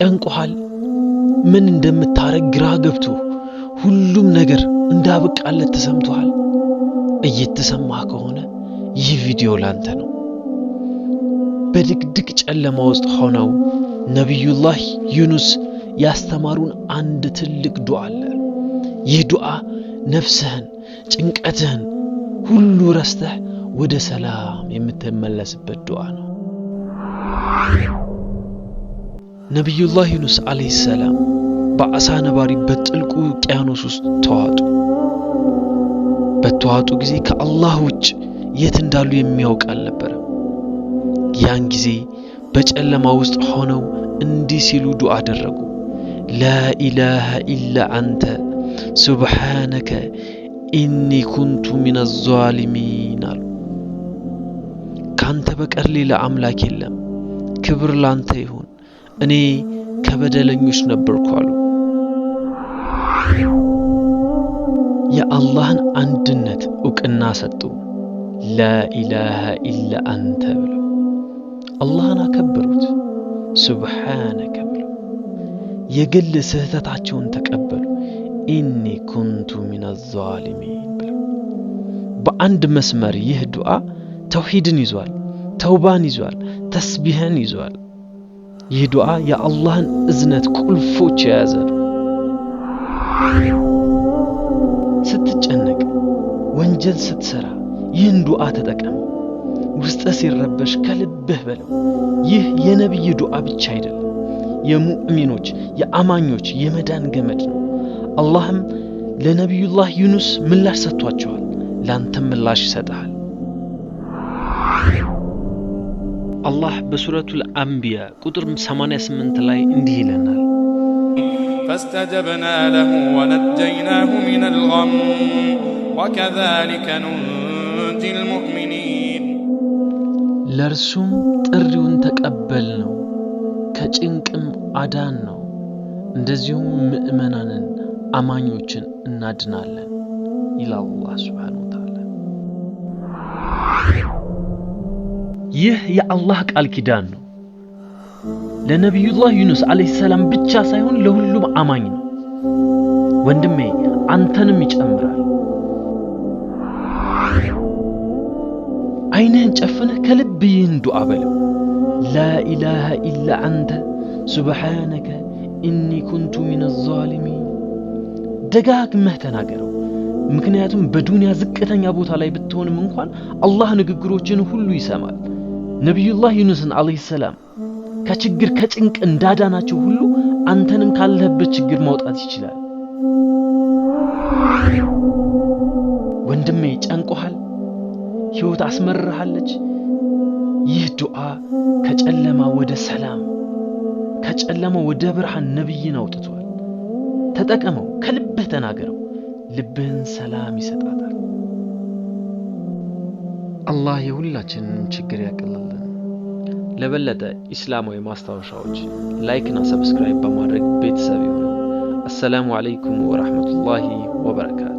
ጨንቆሃል? ምን እንደምታረግ ግራ ገብቶ ሁሉም ነገር እንዳበቃለት ተሰምቶሃል? እየተሰማህ ከሆነ ይህ ቪዲዮ ላንተ ነው። በድቅድቅ ጨለማ ውስጥ ሆነው ነቢዩላህ ዩኑስ ያስተማሩን አንድ ትልቅ ዱዓ አለ። ይህ ዱዓ ነፍስህን፣ ጭንቀትህን ሁሉ ረስተህ ወደ ሰላም የምትመለስበት ዱዓ ነው። ነቢዩላህ ዩኑስ ዓለይሂ ሰላም በዓሣ ነባሪ በጥልቁ ውቅያኖስ ውስጥ ተዋጡ። በተዋጡ ጊዜ ከአላህ ውጭ የት እንዳሉ የሚያውቅ አልነበረም። ያን ጊዜ በጨለማ ውስጥ ሆነው እንዲህ ሲሉ ዱዓ አደረጉ። لا إله إلا أنت سبحانك إني كنت من الظالمين አሉ። ካንተ በቀር ሌላ አምላክ የለም፣ ክብር ላንተ ይሁን፣ እኔ ከበደለኞች ነበርኩ አሉ። የአላህን አንድነት እውቅና ሰጡ። لا إله إلا أنت ብለው አላህን አከበሩት። سبحانك ብለው የግል ስህተታቸውን ተቀበሉ። إني كنت من الظالمين ብለው በአንድ መስመር ይህ ዱዓ ተውሂድን ይዟል፣ ተውባን ይዟል፣ ተስቢህን ይዟል። ይህ ዱዓ የአላህን እዝነት ቁልፎች የያዘ ነው። ስትጨነቅ፣ ወንጀል ስትሰራ ይህን ዱዓ ተጠቀም። ውስጥህ ሲረበሽ ከልብህ በለው። ይህ የነቢይ ዱዓ ብቻ አይደለም፣ የሙእሚኖች የአማኞች የመዳን ገመድ ነው። አላህም ለነቢዩላህ ዩኑስ ምላሽ ሰጥቷቸዋል፣ ላንተም ምላሽ ይሰጥሃል። አላህ በሱረቱል አንቢያ ቁጥር 88 ላይ እንዲህ ይለናል፣ فاستجبنا له ونجيناه من الغم وكذلك ننجي المؤمنين። ለእርሱም ጥሪውን ተቀበል ነው ከጭንቅም አዳን ነው፣ እንደዚሁም ምእመናንን አማኞችን እናድናለን ይላል አላህ ሱብሓነሁ ወተዓላ። ይህ የአላህ ቃል ኪዳን ነው። ለነቢዩላህ ዩኑስ ዓለይሂ ሰላም ብቻ ሳይሆን ለሁሉም አማኝ ነው። ወንድሜ አንተንም ይጨምራል። ዓይንህን ጨፍነህ ከልብ ይህን ዱዓ በለው። لا إله إلا أنت سبحانك إني كنت من الظالمين። ደጋግመህ ተናገረው። ምክንያቱም በዱንያ ዝቅተኛ ቦታ ላይ ብትሆንም እንኳን አላህ ንግግሮችን ሁሉ ይሰማል። ነቢዩላህ ዩኑስን ዓለይሂ ሰላም ከችግር ከጭንቅ እንዳዳናቸው ሁሉ አንተንም ካለህበት ችግር ማውጣት ይችላል። ወንድሜ ጨንቆሃል? ሕይወት አስመርሃለች? ይህ ዱዓ ከጨለማ ወደ ሰላም፣ ከጨለማ ወደ ብርሃን ነቢይን አውጥቷል። ተጠቀመው፣ ከልብህ ተናገረው። ልብህን ሰላም ይሰጣታል። አላህ የሁላችንንም ችግር ያቅልልን። ለበለጠ ኢስላማዊ ማስታወሻዎች like ና subscribe በማድረግ ቤተሰብ ይሁኑ። السلام عليكم ورحمة الله وبركاته።